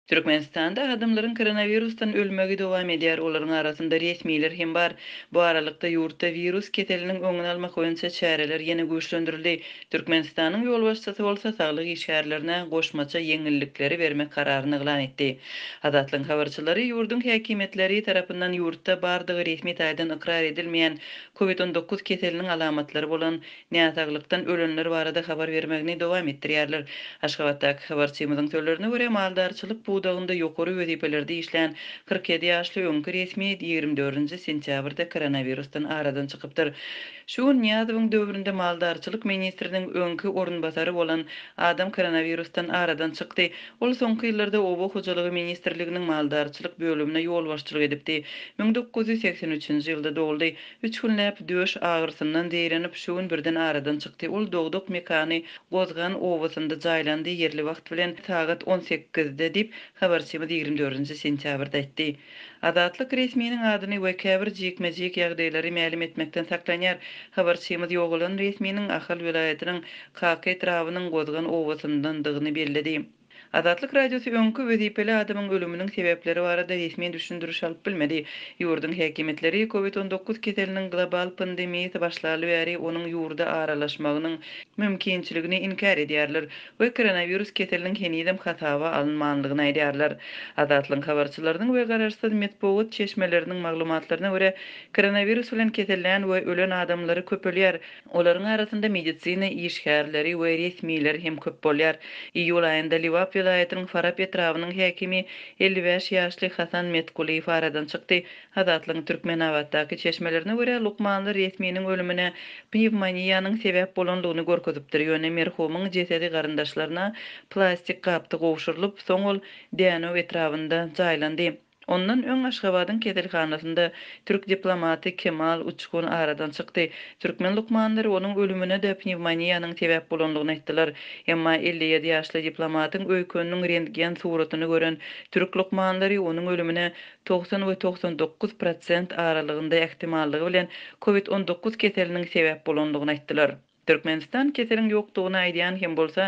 Türkmenistanda adamlaryň koronawirusdan ölmegi dowam edýär, olaryň arasynda resmiler hem bar. Bu aralykda, ýurtda wirus keseliniň öňüni almak boýunça çäreler ýene güýçlendirildi. Türkmenistanyň ýolbaşçysy bolsa saglyk işgärlerine goşmaça ýeňillikleri bermek kararyny yglan etdi. Azatlygyň habarçylary ýurduň häkimiýetleri tarapyndan ýurtda bardygy resmi taýdan ykrar edilmeýän Covid 19 keseliniň alamatlary bolan näsaglykdan ölenler barada habar bermegini dowam etdirýärler. Aşgabatdaky habarçymyzyň sözlerine görä, maldarçylyk pudagynda ýokary wezipelerde işlän 47 ýaşly öňki resmi 24-nji sentýabrda koronawirusdan aradan çykypdyr. Şu gün Nyýazowyň döwründe maldarçylyk ministriniň öňki orunbasary bolan adam koronawirusdan aradan çykdy. Ol soňky ýyllarda Oba hojalygy ministrliginiň maldarçylyk bölümine ýolbaşçylyk edipdi. 1983-nji ýylda doguldy. Üç günläp döş agyrysyndan zeýrenip, şu gün birden aradan çykdy. Ol dogduk mekany Gozgan obasynda jaýlandy, ýerli wagt bilen sagat on sekizde diýip, habarçymyz ýigrimi dördünji sentýabrda aýtdy. Azatlyk resminiň adyny we käbir jikme-jik ýagdaýlary mälim etmekden saklanýar. Habarçymyz ýogalan resminiň Ahal welaýatynyň Kaka etrabynyň Gozgan obasyndandygyny belledi. Azatlyk Radiosy öňki wezipeli adamyň ölüminiň sebäpleri barada resmi düşündiriş alyp bilmedi. Ýurduň häkimiýetleri Covid 19 keseliniň global pandemiýasy başlaly bäri onuň ýurda aralaşmagynyň mümkinçiligini inkär edýärler we koronawirus keseliniň henizem hasaba alynmanlygyny aýdýarlar. Azatlygyň habarçylarynyň we garaşsyz metbugat çeşmeleriniň maglumatlaryna görä, koronawirus bilen kesellän we ölen adamlary köpelýär. Olaryň arasynda medisina işgärleri we resmiler hem köp bolýar. Iýul aýynda Lebap welaýatynyň Farap etrabynyň häkimi 55 ýaşly Hasan Metgulyýew aradan çykdy. Azatlygyň Türkmenabatdaky çeşmelerine görä, lukmanlar resminiň ölümine pnewmoniýanyň sebäp bolandygyny görkezipdir, ýöne merhumyň jesedi garyndaşlaryna plastik gapda gowşurylyp, soň ol Dänew etrabynda jaýlandy. Ondan öň Aşgabadyň keselhanasynda türk diplomaty Kemal Uçgun aradan çykdy. Türkmen lukmanlary onuň ölümine-de pnewmoniýanyň sebäp bolandygyny aýtdylar. Emma 57 ýaşly diplomatyň öýkeniniň rentgen suratyny gören türk lukmanlary onuň ölümine 90 we 99 prosent aralygynda ähtimallygy bilen Covid 19 keseliniň sebäp bolandygyny aýtdylar. Türkmenistan keseliň ýokdugyny aýdýan hem bolsa,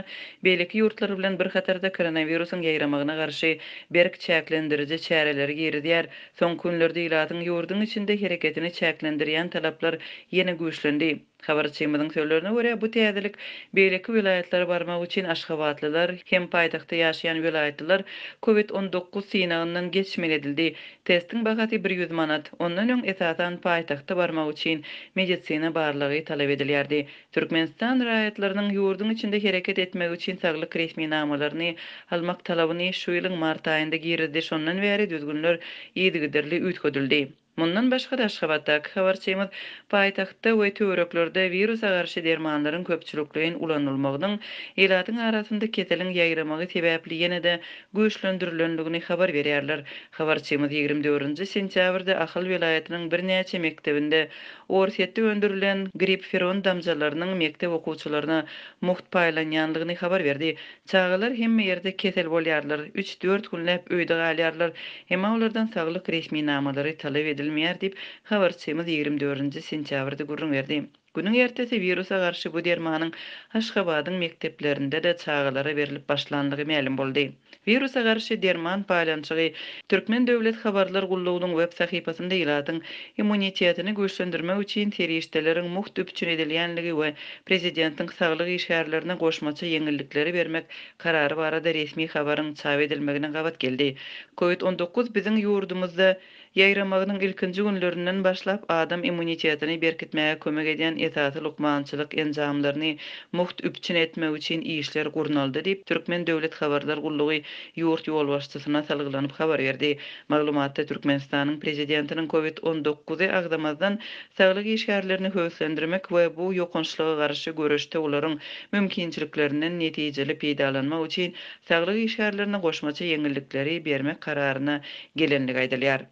beýleki ýurtlar bilen bir hatarda koronawirusyň ýaýramagyna garşy berk çäklendiriji çäreleri girizýär. Soňky günlerde ilatyň ýurduň içinde hereketini çäklendirýän talaplar ýene güýçlendi. Habarçymyzyň sözlerine görä, bu täzelik beýleki welaýatlara barmak üçin aşgabatlylar hem paýtagtda ýaşaýan welaýatlylar Covid 19 synagyndan geçmeli edildi. Testiň bahasy 100 manat. Ondan öň esasan paýtagta barmak üçin medisina barlagy talap edilýärdi. Türkmenistan raýatlarynyň ýurduň içinde hereket etmegi üçin saglyk resminamalaryny almak talabyny şu ýylyň mart aýynda girizdi, şondan bäri düzgünler yzygiderli üýtgedildi. Mundan başga-da, Aşgabatdaky habarçymyz paýtagtda we töwereklerde wirusa garşy dermanlaryň köpçülikleýin ulanylmagynyň ilatyň arasynda keseliň ýaýramagy sebäpli ýene-de güýçlendirilendigini habar berýärler. Habarçymyz 24-nji sentýabrda Ahal welaýatynyň birnäçe mekdebinde Orsýetde öndürilen Gripferon damjalarynyň mekdep okuwçylaryna mugt paýlanýandygyny habar berdi. Çagalar hemme ýerde kesel bolýarlar, üç-dört günläp öýde galýarlar, emma olardan saglyk resminamalary talap edilmeýär diýip, habarçymyz 24-nji sentýabrda gürrüň berdi. Günüň ertesi wirusa garşy bu dermanyň Aşgabadyň mekdeplerinde-de çagalara berlip başlandygy mälim boldy. Wirusa garşy derman paýlanyşygy Türkmen döwlet habarlar gullugynyň web sahypasynda ilatyň immunitetini güýçlendirmek üçin serişdeleriň mugt üpjün edilýänligi we prezidentiň saglyk işgärlerine goşmaça ýeňillikleri bermek karary barada resmi habaryň çap edilmegine gabat geldi. Covid 19 biziň ýurdumyzda Ýaýramagynyň ilkinji günlerinden başlap adam immunitetini berkitmäge kömek edýän esasy lukmançylyk enjamlaryny mugt üpjün etmek üçin işler gurnaldy diýip, Türkmen döwlet habarlar gullugy ýurt ýolbaşçysyna salgylanyp habar berdi. Maglumatda Türkmenistanyň Prezidentiniň Covid 19-y agzamazdan saglyk işgärlerini höweslendirmek we bu ýokançlyga garşy göreşde olaryň mümkinçiliklerinden netijeli peýdalanmak üçin saglyk işgärlerine goşmaça ýeňillikleri bermek kararyna gelenligi aýdylýar.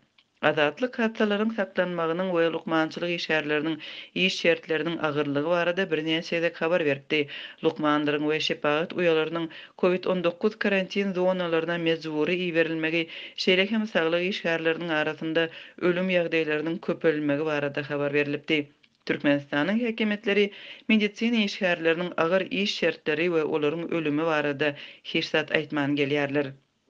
Azatlyk hassalaryň saklanmagynyň we lukmançylyk işgärleriniň iş şertleriniň agyrlygy barada birnäçe gezek habar beripdi. Lukmanlaryň we şepagat uýalarynyň Covid 19 karantin zonalaryna mejbury iberilmegi, şeýle hem saglyk işgärleriniň arasynda ölüm ýagdaýlarynyň köpelmegi barada habar berlipdi. Türkmenistanyň häkimiýetleri medisina işgärleriniň agyr iş şertleri we olaryň ölümi barada hiç zat aýtman gelýärler.